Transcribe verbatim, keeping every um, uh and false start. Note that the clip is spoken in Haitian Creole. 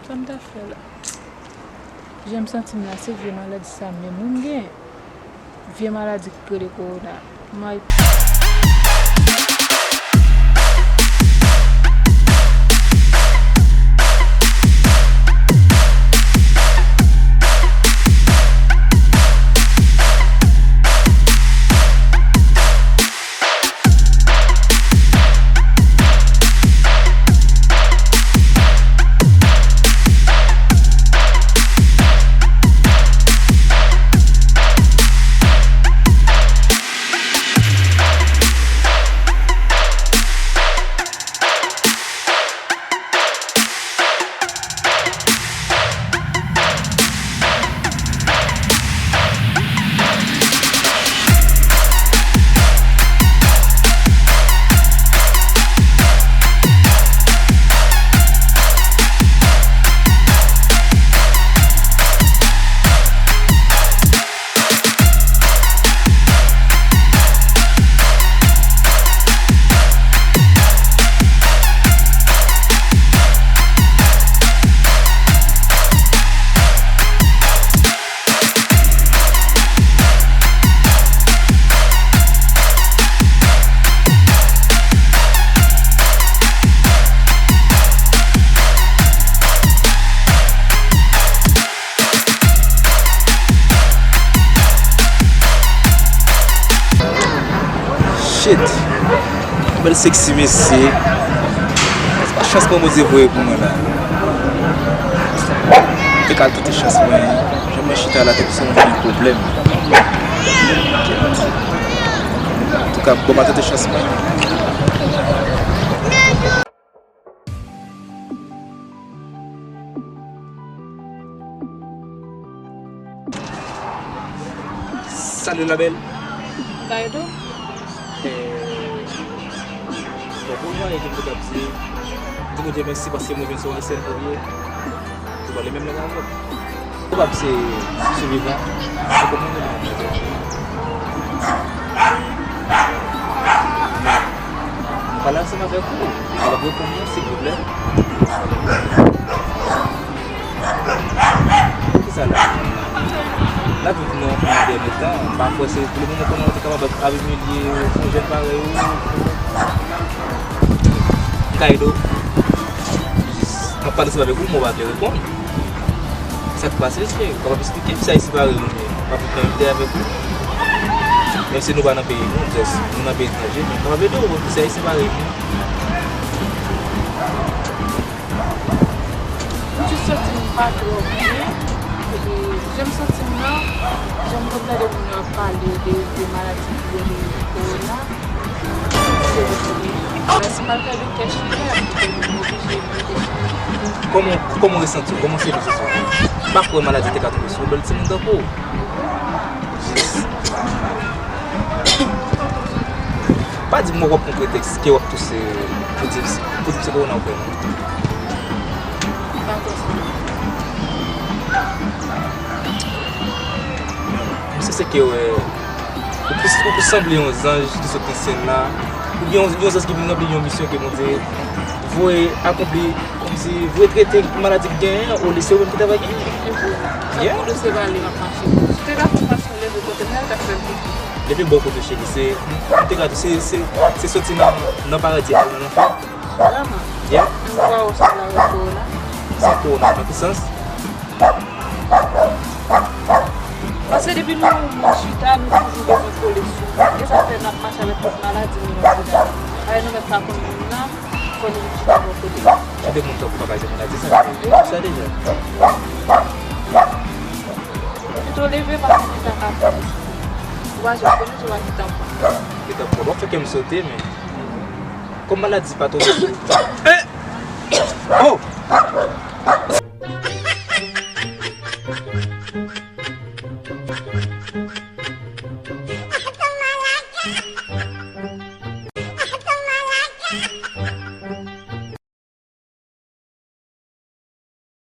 Sa m ta fè la? Jan m santi m la, se vye maladi sa menm wi m gen. Vye maladi k rele kowona. May. Shit! Bèl seksi mesye. Se pa chans mwen Bondye voye pou mwen la. Te ka tante chans mwen. Jan mwen chita la, tankou se mwen ki gen pwoblèm. Antouka, bon, m a tante chans mwen. Salut la belle. Kay tou? Eh, bon, pou mwen, e ki m te kab di, di Bondye mèsi paske mwen vin sou ansèn premye. Ou pale menm lang avè m. Ou pa se sivivan, se kòman nou menm. Mwen pale ansanm avèk ou, ou kapab reponn mwen, silvouplè? Poukisa la? N ap viv nan yon dènye tan, m pa kwè se pou le moman kounye a ou te kapab ap imilye yon jèn parèy ou. M ka ede w? M ap pale ansanm avèk ou, men w pa vle reponn. Sa k pase, mesye? Ou kapab eksplike m sa isi parèy ou, men m ap konekte avèk ou. Menm si nou pa nan peyi nou, just nou nan peyi etranje, men m kapab ede w, sa isi parèy ou. M jis santi m pa twò byen, epi jan m santi m nan, jan m konn tande moun yo ap pale de, de maladi ki rele kowona, men si m al fè de tès chimè, m oblije fè tès chimè. Kòman, kòman w resanti w? Kòman se nou se sou? M pa kwè maladi te ka tonbe sou yon bèl timoun tankou w. Jis. Pa di m w ap pran pretèks ke w ap touse pou di, pou di m se kowona w fè, non. M sanse ke wè, ou plis, ou plis sanble yon zanj ki sot nan syèl la, oubyen yon, yon zanj ki vin ranpli yon misyon ke Bondye voye akonpli, kòmsi voye trete maladi k genyen an, olye se ou menm ki ta va genyen. Yeah. Ou se pale, m ap mache. Si te ka fè fason leve kote m nan, l t ap fè l tou. Leve bò kote w cheri, se, m te ka di, se, se, se soti nan, nan paradi al nan lanfè. Vrèman? Yeah. M kwè w sanble avèk kowona. Sa kowona, nan ki sans? Paske depi nou, nou chita, nou toujou bezwen kole sou nou. E sa fè n ap mache avèk tout maladi nou nan sida. Paske nou mèt pa konn moun nan, fò nou vin chita bò kote l. Ki de moun tankou papa Jean Bernard di sa? Wi. Sa deja. Pito leve pase pita ka fè. Ou pa janm konnen se w a ki tanpon. Ki tanpon. W ap fè kè m sote, men. Kòm maladi pa tonbe sou. Oh!